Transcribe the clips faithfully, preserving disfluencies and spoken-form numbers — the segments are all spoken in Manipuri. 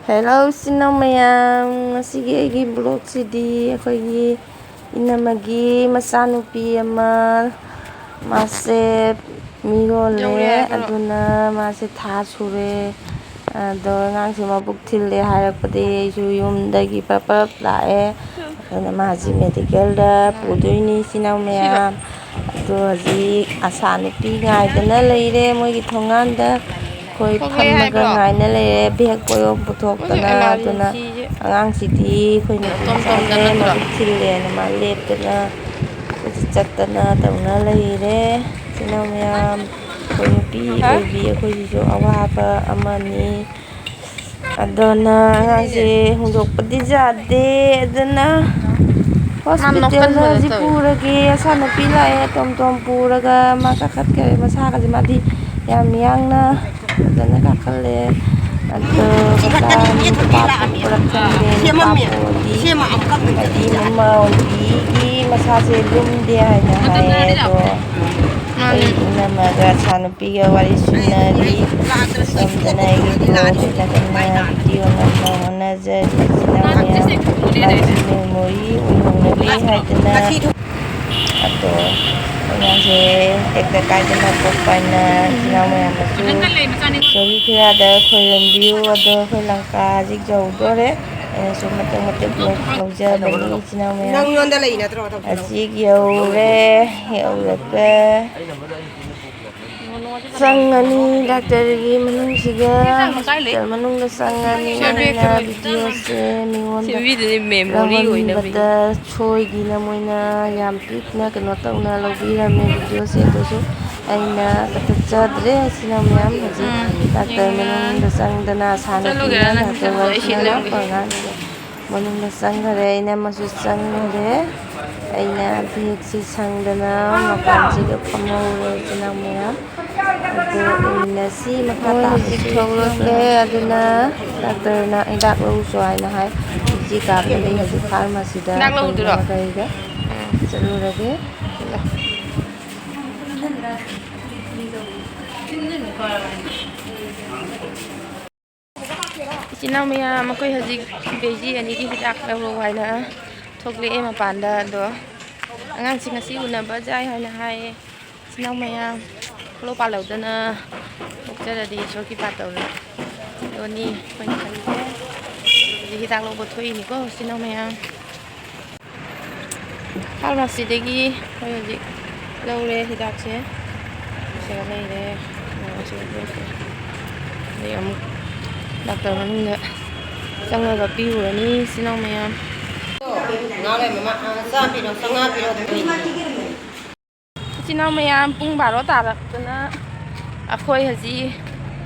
ꯍꯦꯜꯂꯣ, ꯏꯆꯤꯟ ꯏꯅꯥꯎ ꯃꯌꯥꯝ꯫ ꯉꯁꯤꯒꯤ ꯑꯩꯒꯤ ꯕ꯭ꯂꯣꯛꯁꯤꯗꯤ ꯑꯩꯈꯣꯏꯒꯤ ꯏꯅꯝꯃꯒꯤ ꯃꯆꯥꯅꯨꯄꯤ ꯑꯃ, ꯃꯥꯁꯦ ꯃꯤꯔꯣꯜꯂꯦ꯫ ꯌꯧꯔꯦ ꯍꯥꯏꯕ꯭ꯔꯣ? ꯑꯗꯨꯅ ꯃꯥꯁꯦ ꯊꯥ ꯁꯨꯔꯦ꯫ ꯑꯗꯣ ꯑꯉꯥꯡꯁꯦ ꯃꯕꯨꯛ ꯊꯤꯜꯂꯦ ꯍꯥꯏꯔꯛꯄꯗꯒꯤ ꯑꯩꯁꯨ ꯌꯨꯝꯗꯒꯤ ꯄꯔꯞ ꯄꯔꯞ ꯂꯥꯛꯑꯦ꯫ ꯑꯗꯨꯅ ꯃꯥꯁꯤ ꯃꯦꯗꯤꯀꯦꯜꯗ ꯄꯨꯗꯣꯏꯅꯤ, ꯏꯆꯤꯟ ꯏꯅꯥꯎ ꯁꯤꯔꯣ? ꯃꯌꯥꯝ꯫ ꯑꯗꯣ ꯍꯧꯖꯤꯛ ꯑꯁꯥ ꯅꯨꯄꯤ ꯉꯥꯏꯗꯅ ꯂꯩꯔꯦ ꯃꯣꯏꯒꯤ ꯊꯣꯡꯒꯥꯟꯗ꯫ ꯑꯩꯈꯣꯏ ꯊꯣꯛꯂꯛꯑꯦ ꯐꯝꯃꯒ ꯍꯥꯏꯕ꯭ꯔꯣ? ꯉꯥꯏꯅ ꯂꯩꯔꯦ, ꯕꯦꯒ ꯄꯣꯌꯣꯝ ꯄꯨꯊꯣꯛꯇꯅ꯫ ꯑꯗꯨꯅ ꯑꯉꯥꯡꯁꯤꯗꯤ ꯑꯩꯈꯣꯏ ꯅꯨꯄꯤ ꯇꯣꯝ ꯇꯣꯝꯗ ꯃꯆꯥꯁꯦ ꯅꯠꯇ꯭ꯔꯣ? ꯃꯕꯨꯛ ꯊꯤꯜꯂꯦꯅ ꯃꯥ ꯂꯦꯞꯇꯅ ꯀꯣꯏꯆꯠ ꯆꯠꯇꯅ ꯇꯧꯅ ꯂꯩꯔꯦ꯫ ꯏꯆꯤꯟ ꯏꯅꯥꯎ ꯃꯌꯥꯝ, ꯑꯩꯈꯣꯏ ꯅꯨꯄꯤ ꯍꯥ? ꯑꯣꯏꯕꯤ ꯑꯩꯈꯣꯏꯁꯤꯁꯨ ꯑꯋꯥꯕ ꯑꯃꯅꯤ꯫ ꯑꯗꯨꯅ ꯑꯉꯥꯡꯁꯦ ꯍꯨꯟꯗꯣꯛꯄꯗꯤ ꯌꯥꯗꯦ꯫ ꯑꯗꯨꯅ ꯍꯣꯁꯄꯤꯇꯥꯜꯗ ꯅꯣꯛꯀꯟꯕꯗ ꯍꯧꯖꯤꯛ ꯇꯧꯋꯦ꯫ ꯄꯨꯔꯒꯦ꯫ ꯑꯁꯥ ꯅꯨꯄꯤ ꯂꯥꯛꯑꯦ, ꯇꯣꯝ ꯇꯣꯝ ꯄꯨꯔꯒ ꯃꯥ ꯀꯥꯈꯠꯈ꯭ꯔꯦ꯫ ꯃꯁꯥꯒꯁꯦ ꯃꯥꯗꯤ ꯌꯥꯝ ꯌꯥꯡꯅ ꯐꯖꯅ ꯀꯥꯈꯠꯂꯦ꯫ ꯑꯗꯣ ꯃꯆꯥ ꯑꯅꯤ ꯅꯨꯄꯥ ꯄꯣꯛꯄꯔ ꯈꯪꯗꯦ꯫ ꯅꯨꯄꯥ ꯄꯣꯛꯑꯗꯤ ꯍꯥꯏꯗꯤ ꯃꯃꯥ ꯑꯣꯏꯕꯤꯒꯤ ꯃꯁꯥꯁꯦ ꯂꯨꯝꯗꯦ ꯍꯥꯏꯅ ꯍꯥꯏꯌꯦ꯫ ꯑꯗꯣ ꯑꯩ ꯃꯥꯅꯦ꯫ ꯏꯅꯝꯃꯒ ꯏꯆꯥꯅꯨꯄꯤꯒ ꯋꯥꯔꯤ ꯁꯨꯅꯔꯤ꯫ ꯁꯣꯝꯗꯅ ꯑꯩꯒꯤ ꯕ꯭ꯂꯣꯛꯁꯤꯅ ꯀꯟꯅ ꯚꯤꯗꯤꯑꯣ ꯅꯝꯅ ꯍꯣꯠꯅꯖꯔꯤ꯫ ꯏꯆꯤꯟ ꯏꯅꯥꯎ ꯃꯌꯥꯝ ꯃꯥꯒꯤ ꯃꯦꯃꯣꯔꯤ ꯑꯣꯏꯍꯧꯅꯕꯤ ꯍꯥꯏꯗꯅ꯫ ꯑꯗꯣ ꯑꯉꯥꯡꯁꯦ ꯇꯦꯛꯇ ꯀꯥꯏꯗꯅ ꯄꯣꯛꯄ ꯍꯥꯏꯅ ꯏꯆꯤꯟ ꯏꯅꯥꯎ ꯃꯌꯥꯝꯅꯁꯨ ꯏꯁꯣꯔꯒꯤ ꯈꯨꯌꯥꯗ ꯈꯣꯏꯔꯝꯕꯤꯌꯨ꯫ ꯑꯗꯣ ꯑꯩꯈꯣꯏ ꯂꯪꯀꯥꯁꯤ ꯌꯧꯗꯣꯔꯦ꯫ ꯑꯩꯅꯁꯨ ꯃꯇꯦꯛ ꯃꯇꯦꯛ ꯕ꯭ꯂꯣꯛ ꯂꯧꯖꯕꯅꯤ ꯏꯆꯤꯟ ꯏꯅꯥꯎ ꯃꯌꯥꯝ꯫ ꯅꯪꯉꯣꯟꯗ ꯂꯩ ꯅꯠꯇ꯭ꯔꯣ? ꯍꯧꯖꯤꯛ ꯌꯧꯔꯦ, ꯌꯧꯔꯒ ꯆꯪꯉꯅꯤ ꯗꯥꯛꯇꯔꯒꯤ ꯃꯅꯨꯡꯁꯤꯗ, ꯍꯣꯁꯄꯤꯇꯥꯜ ꯃꯅꯨꯡꯗ ꯆꯪꯉꯅꯤ꯫ ꯑꯩꯅ ꯚꯤꯗꯤꯑꯣꯁꯦ ꯃꯤꯉꯣꯟꯗ ꯁꯦꯝꯕꯤꯗꯨꯅꯤ ꯃꯦꯃꯣꯔꯤ ꯑꯣꯏꯅꯕꯒꯤ꯫ ꯂꯧꯍꯟꯕꯗ ꯁꯣꯏꯗꯅ ꯃꯣꯏꯅ ꯌꯥꯝ ꯄꯤꯛꯅ ꯀꯩꯅꯣ ꯇꯧꯅ ꯂꯧꯕꯤꯔꯝꯃꯦ ꯚꯤꯗꯤꯑꯣꯁꯦ꯫ ꯑꯗꯨꯁꯨ ꯑꯩꯅ ꯀꯛꯊꯠꯆꯗ꯭ꯔꯦ꯫ ꯁꯤꯅ ꯃꯌꯥꯝ ꯍꯧꯖꯤꯛ ꯎꯝ, ꯗꯥꯛꯇꯔ ꯌꯦꯡꯉꯦ꯫ ꯃꯅꯨꯡꯗ ꯆꯪꯗꯅ ꯑꯁꯥ ꯆꯠꯂꯨꯒꯦꯔꯥ ꯅꯨꯄꯤꯅ ꯅꯪ ꯗꯥꯛꯇꯔ ꯆꯠꯂꯣ, ꯑꯩ ꯁꯤ ꯋꯥꯔꯤꯁꯤꯅ ꯂꯩꯔꯝꯒꯦ꯫ ꯂꯥꯛꯄ ꯑꯉꯥꯡꯁꯦ ꯃꯅꯨꯡꯗ ꯆꯪꯈꯔꯦ꯫ ꯏꯅꯝꯃꯁꯨ ꯆꯪꯈꯔꯦ꯫ ꯑꯩꯅ ꯕꯦꯒꯁꯤ ꯁꯪꯗꯅ ꯃꯄꯥꯟꯁꯤꯗ ꯐꯝꯍꯧꯔꯦ ꯏꯆꯤꯟ ꯏꯅꯥꯎ ꯃꯌꯥꯝ꯫ ꯑꯗꯨ ꯎꯃꯤꯟꯅꯁꯤ꯫ ꯃꯈꯥ ꯃꯣꯏ ꯍꯧꯖꯤꯛ ꯇꯥꯕꯁꯨ ꯊꯣꯛꯂꯛꯂꯦ꯫ ꯑꯗꯨꯅ ꯗꯥꯛꯇꯔꯅ ꯍꯤꯗꯥꯛ ꯂꯧꯔꯨꯆꯣ ꯍꯥꯏꯅ ꯍꯥꯏ꯫ ꯍꯧꯖꯤꯛ ꯀꯥꯞꯄꯗꯤ ꯍꯧꯖꯤꯛ ꯐꯥꯔꯃꯥꯁꯤꯗ ꯍꯤꯗꯥꯛ ꯑꯩꯈꯣꯏ ꯂꯧꯔꯨꯗꯣꯏꯔꯣ? ꯏꯅꯝꯃꯒ ꯑꯩꯒ ꯎꯝ꯫ ꯆꯠꯂꯨꯔꯒꯦ꯫ ꯏꯆꯤꯟ ꯏꯅꯥꯎ ꯃꯌꯥꯝ, ꯑꯩꯈꯣꯏ ꯍꯧꯖꯤꯛ ꯕꯦꯖꯤ ꯑꯅꯤꯒꯤ ꯍꯤꯗꯥꯛ ꯂꯧꯔꯨ ꯍꯥꯏꯅ ꯊꯣꯛꯂꯛꯑꯦ ꯃꯄꯥꯟꯗ꯫ ꯑꯗꯣ ꯑꯉꯥꯡꯁꯤꯡ ꯉꯁꯤ ꯎꯅꯕ ꯌꯥꯏ ꯍꯥꯏꯅ ꯍꯥꯏꯌꯦ꯫ ꯏꯆꯤꯟ ꯏꯅꯥꯎ ꯃꯌꯥꯝ, ꯈꯨꯂꯣ ꯄꯥꯜꯍꯧꯗꯅ ꯄꯣꯛꯆꯔꯗꯤ ꯏꯁꯣꯔ ꯀ꯭ꯔꯤꯄꯥ ꯇꯧꯔꯅꯤ ꯑꯩꯈꯣꯏꯅ ꯈꯜꯂꯤꯁꯦ꯫ ꯍꯧꯖꯤꯛ ꯍꯤꯗꯥꯛ ꯂꯧꯕ ꯊꯣꯛꯏꯅꯤꯀꯣ ꯏꯆꯤꯟ ꯏꯅꯥꯎ ꯃꯌꯥꯝ꯫ ꯐꯥꯔꯃꯥꯁꯤꯗꯒꯤ ꯑꯩꯈꯣꯏ ꯍꯧꯖꯤꯛ ꯂꯧꯔꯦ ꯍꯤꯗꯥꯛꯁꯦ꯫ ꯁꯤꯗ ꯂꯩꯔꯦ꯫ ꯑꯗꯩ ꯑꯃꯨꯛ ꯗꯥꯛꯇꯔ ꯃꯅꯨꯡꯗ ꯆꯪꯉꯒ ꯄꯤꯔꯨꯔꯅꯤ ꯏꯆꯤꯟ ꯏꯅꯥꯎ ꯃꯌꯥꯝ꯫ ꯉꯥ ꯂꯩꯔꯝꯃꯦ, ꯃꯥ, ꯑ, ꯆꯥꯝ ꯄꯤꯔꯣ, ꯆꯥꯝꯃꯉꯥ ꯄꯤꯔꯣ ꯑꯗꯨꯝ ꯄꯤꯔꯣ꯫ ꯏꯆꯤꯟ ꯏꯅꯥꯎ ꯃꯌꯥꯝ, ꯄꯨꯡ ꯕꯥꯔꯣ ꯇꯥꯔꯛꯇꯅ ꯑꯩꯈꯣꯏ ꯍꯧꯖꯤꯛ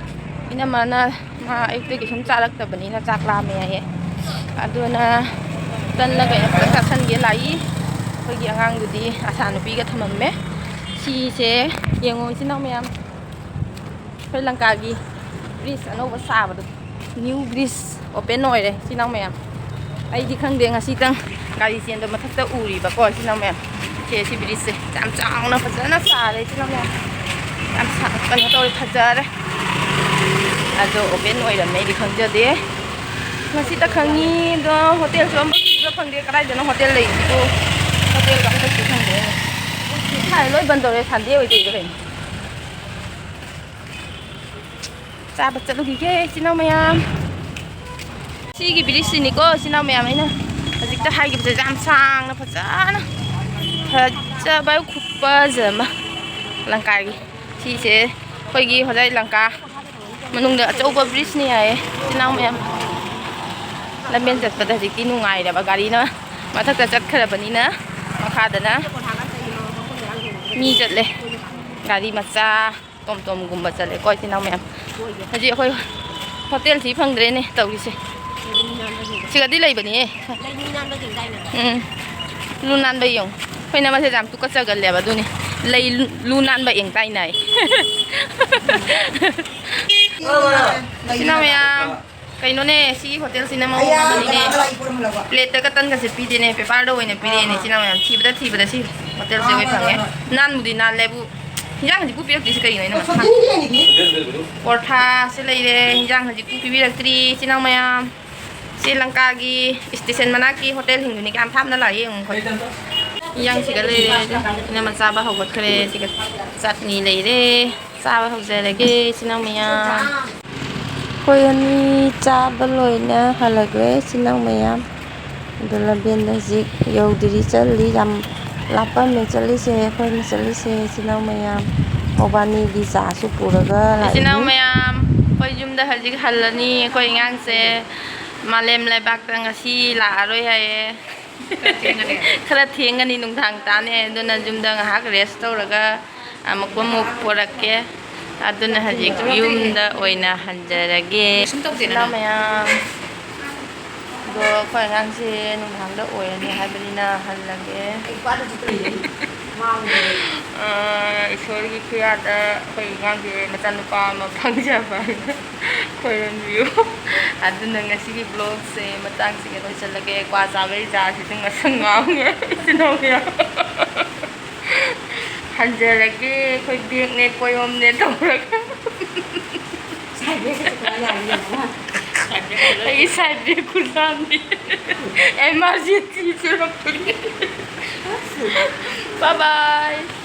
ꯏꯅꯝꯃꯅ ꯃꯥ ꯑꯌꯨꯛꯇꯒꯤ ꯁꯨꯝ ꯆꯥꯔꯛꯇꯕꯅꯤꯅ ꯆꯥꯛ ꯂꯥꯝꯃꯦ ꯍꯥꯏꯌꯦ꯫ ꯑꯗꯨꯅ ꯇꯟꯅ ꯀꯩꯅꯣ ꯈꯤꯇꯪ ꯆꯥꯁꯟꯒꯦ ꯂꯥꯛꯏ꯫ ꯑꯩꯈꯣꯏꯒꯤ ꯑꯉꯥꯡꯗꯨꯗꯤ ꯑꯁꯥ ꯅꯨꯄꯤꯒ ꯊꯝꯃꯝꯃꯦ꯫ ꯁꯤꯁꯦ ꯌꯦꯡꯉꯣ ꯏꯆꯤꯟ ꯏꯅꯥꯎ ꯃꯌꯥꯝ, ꯑꯩꯈꯣꯏ ꯂꯪꯀꯥꯒꯤ ꯕ꯭ꯔꯤꯖ ꯑꯅꯧꯕ ꯁꯥꯕꯗꯣ, ꯅ꯭ꯌꯨ ꯕ꯭ꯔꯤꯖ ꯑꯣꯄꯦꯟ ꯑꯣꯏꯔꯦ ꯏꯆꯤꯟ ꯏꯅꯥꯎ ꯃꯌꯥꯝ꯫ ꯑꯩꯗꯤ ꯈꯪꯗꯦ, ꯉꯁꯤꯇꯪ ꯒꯥꯔꯤ ꯆꯦꯟꯕ ꯃꯊꯛꯇ ꯎꯔꯤꯕꯀꯣ ꯏꯆꯤꯟ ꯏꯅꯥꯎ ꯃꯌꯥꯝ꯫ ꯁꯦ, ꯁꯤ ꯕ꯭ꯔꯤꯖꯁꯦ ꯌꯥꯝ ꯆꯥꯎꯅ ꯐꯖꯅ ꯁꯥꯔꯦ ꯏꯆꯤꯟ ꯏꯅꯥꯎ ꯃꯌꯥꯝ꯫ ꯌꯥꯝ ꯁꯥ-, ꯀꯩꯅꯣ ꯇꯧꯔꯦ, ꯐꯖꯔꯦ꯫ ꯑꯗꯣ ꯑꯣꯄꯦꯟ ꯑꯣꯏꯔꯝꯃꯦ, ꯑꯩꯗꯤ ꯈꯪꯖꯗꯦ꯫ ꯉꯁꯤꯇ ꯈꯪꯉꯤ꯫ ꯑꯗꯣ ꯍꯣꯇꯦꯜꯁꯨ ꯑꯃ ꯈꯪꯗꯦ, ꯀꯗꯥꯏꯗꯅꯣ ꯍꯣꯇꯦꯜ ꯂꯩꯔꯤꯁꯤꯕꯨ? ꯍꯣꯇꯦꯜꯒ ꯑꯝꯇꯁꯨ ꯈꯪꯗꯦ꯫ ꯁꯥꯏ ꯂꯣꯏ ꯕꯟ ꯇꯧꯔꯦ, ꯁꯟꯗꯦ ꯑꯣꯏꯗꯣꯏꯔ ꯀꯩꯅꯣ? ꯆꯥꯕ ꯆꯠꯂꯨꯈꯤꯒꯦ ꯏꯆꯤꯟ ꯏꯅꯥꯎ ꯃꯌꯥꯝ꯫ ꯁꯤꯒꯤ ꯕ꯭ꯔꯤꯖꯁꯤꯅꯤꯀꯣ ꯏꯆꯤꯟ ꯏꯅꯥꯎ ꯃꯌꯥꯝ, ꯑꯩꯅ ꯍꯧꯖꯤꯛꯇ ꯍꯥꯏꯈꯤꯕꯁꯦ, ꯌꯥꯝ ꯁꯥꯡꯅ ꯐꯖꯅ, ꯐꯖꯕ ꯈꯨꯐꯖ ꯑꯃ ꯂꯪꯀꯥꯒꯤ꯫ ꯁꯤꯁꯦ ꯑꯩꯈꯣꯏꯒꯤ ꯍꯣꯖꯥꯏ ꯂꯪꯀꯥ ꯃꯅꯨꯡꯗ ꯑꯆꯧꯕ ꯕ꯭ꯔꯤꯖꯅꯤ ꯍꯥꯏꯌꯦ ꯏꯆꯤꯟ ꯏꯅꯥꯎ ꯃꯌꯥꯝ꯫ ꯂꯝꯕꯦꯟ ꯆꯠꯄꯗ ꯍꯧꯖꯤꯛꯇꯤ ꯅꯨꯡꯉꯥꯏꯔꯦꯕ, ꯒꯥꯔꯤꯅ ꯃꯊꯛꯇ ꯆꯠꯈ꯭ꯔꯕꯅꯤꯅ ꯃꯈꯥꯗꯅ ꯃꯤ ꯆꯠꯂꯦ, ꯒꯥꯔꯤ ꯃꯆꯥ, ꯇꯣꯝ ꯇꯣꯝꯒꯨꯝꯕ ꯆꯠꯂꯦꯀꯣ ꯏꯆꯤꯟ ꯏꯅꯥꯎ ꯃꯌꯥꯝ꯫ ꯍꯧꯖꯤꯛ ꯑꯩꯈꯣꯏ ꯍꯣꯇꯦꯜ ꯊꯤ ꯐꯪꯗ꯭ꯔꯦꯅꯦ ꯇꯧꯔꯤꯁꯦ꯫ ꯁꯤꯒꯗꯤ ꯂꯩꯕꯅꯤꯍꯦ꯫ ꯎꯝ꯫ ꯂꯨ ꯅꯥꯟꯕ ꯌꯦꯡꯉꯨ꯫ ꯑꯩꯈꯣꯏꯅ ꯃꯁꯦ ꯌꯥꯝ ꯇꯨꯀꯠꯆꯒꯜꯂꯦꯕ, ꯑꯗꯨꯅꯤ꯫ ꯂꯩ ꯂꯨ ꯅꯥꯟꯕ ꯌꯦꯡ ꯇꯥꯏꯅ ꯍꯥꯏ꯫ ꯏꯆꯤꯟ ꯏꯅꯥꯎ ꯃꯌꯥꯝ, ꯀꯩꯅꯣꯅꯦ, ꯁꯤ ꯍꯣꯇꯦꯜꯁꯤꯅ ꯃꯑꯣꯡ ꯑꯃꯅꯤꯅꯦ꯫ ꯄ꯭ꯂꯦꯠꯇꯒ ꯇꯟꯒꯁꯦ ꯄꯤꯗꯦꯅꯦ, ꯄꯦꯄꯔꯗ ꯑꯣꯏꯅ ꯄꯤꯔꯛꯑꯦꯅꯦ, ꯏꯆꯤꯟ ꯏꯅꯥꯎ ꯃꯌꯥꯝ꯫ ꯊꯤꯕꯗ ꯊꯤꯕꯗ ꯁꯤ ꯍꯣꯇꯦꯜꯁꯦ ꯑꯣꯏ ꯐꯪꯉꯦ꯫ ꯅꯥꯟꯕꯨꯗꯤ ꯅꯥꯜꯂꯦꯕꯨ, ꯍꯤꯟꯖꯥꯡ ꯍꯧꯖꯤꯛꯄꯨ ꯄꯤꯔꯛꯇ꯭ꯔꯤꯁꯦ ꯀꯩꯒꯤꯅꯣ? ꯑꯩꯅ ꯃꯊꯥ ꯄꯣꯔꯊꯥꯁꯦ ꯂꯩꯔꯦ, ꯍꯤꯟꯖꯥꯡ ꯍꯧꯖꯤꯛꯄꯨ ꯄꯤꯕꯤꯔꯛꯇ꯭ꯔꯤ, ꯏꯆꯤꯟ ꯏꯅꯥꯎ ꯃꯌꯥꯝ꯫ ꯁꯤ ꯂꯪꯀꯥꯒꯤ ꯁ꯭ꯇꯦꯁꯟ ꯃꯅꯥꯛꯀꯤ ꯍꯣꯇꯦꯜꯁꯤꯡꯗꯨꯅꯤ, ꯀꯌꯥꯝ ꯊꯥꯞꯅ ꯂꯥꯛꯑꯦ ꯌꯦꯡꯉꯨ ꯑꯩꯈꯣꯏ꯫ ꯍꯤꯟꯖꯥꯡꯁꯤꯒ ꯂꯩꯔꯦ, ꯏꯅꯝꯃ ꯆꯥꯕ ꯍꯧꯒꯠꯈ꯭ꯔꯦ꯫ ꯁꯤꯒ ꯆꯠꯅꯤ ꯂꯩꯔꯦ, ꯆꯥꯕ ꯍꯧꯖꯔꯒꯦ ꯏꯆꯤꯟ ꯏꯅꯥꯎ ꯃꯌꯥꯝ꯫ ꯑꯩꯈꯣꯏ ꯑꯅꯤ ꯆꯥꯕ ꯂꯣꯏꯅ ꯍꯜꯂꯛꯂꯦ ꯏꯆꯤꯟ ꯏꯅꯥꯎ ꯃꯌꯥꯝ꯫ ꯑꯗꯣ ꯂꯝꯕꯦꯟꯗ ꯍꯧꯖꯤꯛ ꯌꯧꯗ꯭ꯔꯤ, ꯆꯠꯂꯤ꯫ ꯌꯥꯝ ꯂꯥꯞꯄꯝꯃꯦ ꯆꯠꯂꯤꯁꯦ, ꯑꯩꯈꯣꯏꯅ ꯆꯠꯂꯤꯁꯦ ꯏꯆꯤꯟ ꯏꯅꯥꯎ ꯃꯌꯥꯝ꯫ ꯃꯕꯥꯅꯤꯒꯤ ꯆꯥꯁꯨ ꯄꯨꯔꯒ ꯂꯥꯛꯏ꯫ ꯏꯆꯤꯟ ꯏꯅꯥꯎ ꯃꯌꯥꯝ, ꯑꯩꯈꯣꯏ ꯌꯨꯝꯗ ꯍꯧꯖꯤꯛ ꯍꯜꯂꯅꯤ꯫ ꯑꯩꯈꯣꯏ ꯑꯉꯥꯡꯁꯦ ꯃꯥꯂꯦꯝ ꯂꯩꯕꯥꯛꯇ ꯉꯁꯤ ꯂꯥꯛꯑꯔꯣꯏ ꯍꯥꯏꯌꯦ꯫ ꯈꯔ ꯊꯦꯡꯒꯅꯤ, ꯅꯨꯡꯗꯥꯡ ꯇꯥꯅꯤ꯫ ꯑꯗꯨꯅ ꯌꯨꯝꯗ ꯉꯥꯏꯍꯥꯛ rest ꯇꯧꯔꯒ ꯑꯃꯨꯛ ꯑꯃꯨꯛ ꯄꯣꯔꯛꯀꯦ꯫ ꯑꯗꯨꯅ ꯍꯧꯖꯤꯛ ꯌꯨꯝꯗ ꯑꯣꯏꯅ ꯍꯟꯖꯔꯒꯦ꯫ ꯏꯆꯤꯟ ꯏꯅꯥꯎ ꯃꯌꯥꯝ, ꯑꯗꯣ ꯑꯩꯈꯣꯏ ꯑꯉꯥꯡꯁꯦ ꯅꯨꯡꯗꯥꯡꯗ ꯑꯣꯏꯔꯅꯤ ꯍꯥꯏꯕꯅꯤꯅ ꯍꯜꯂꯒꯦ꯫ ꯑ, ꯏꯁꯣꯔꯒꯤ ꯈꯨꯌꯥꯗ ꯑꯩꯈꯣꯏ ꯑꯉꯥꯡꯁꯦ ꯃꯆꯥꯅꯨꯄꯥ ꯑꯃ ꯐꯪꯖꯕ ꯍꯥꯏꯅ ꯈꯣꯏꯔꯝꯕꯤꯌꯨ꯫ ꯑꯗꯨꯅ ꯉꯁꯤꯒꯤ vlogꯁꯦ ꯃꯇꯥꯡꯁꯤꯒ ꯂꯣꯏꯁꯤꯜꯂꯒꯦ꯫ ꯀ꯭ꯋꯥ ꯆꯥꯕꯒꯤ ꯆꯥꯁꯤꯁꯨ ꯉꯁꯪ ꯉꯥꯡꯉꯦ ꯏꯆꯤꯟ ꯏꯅꯥꯎ ꯃꯌꯥꯝ꯫ ꯍꯟꯖꯔꯒꯦ꯫ ꯑꯩꯈꯣꯏ bagꯅꯦ ꯀꯣꯌꯣꯝꯅꯦ ꯇꯧꯔꯒ꯫ ꯑꯩꯒꯤ side bag ꯈꯨꯖꯥꯝꯗꯤ emergency ꯆꯨꯔꯛꯄꯒꯤ꯫ Bye bye꯫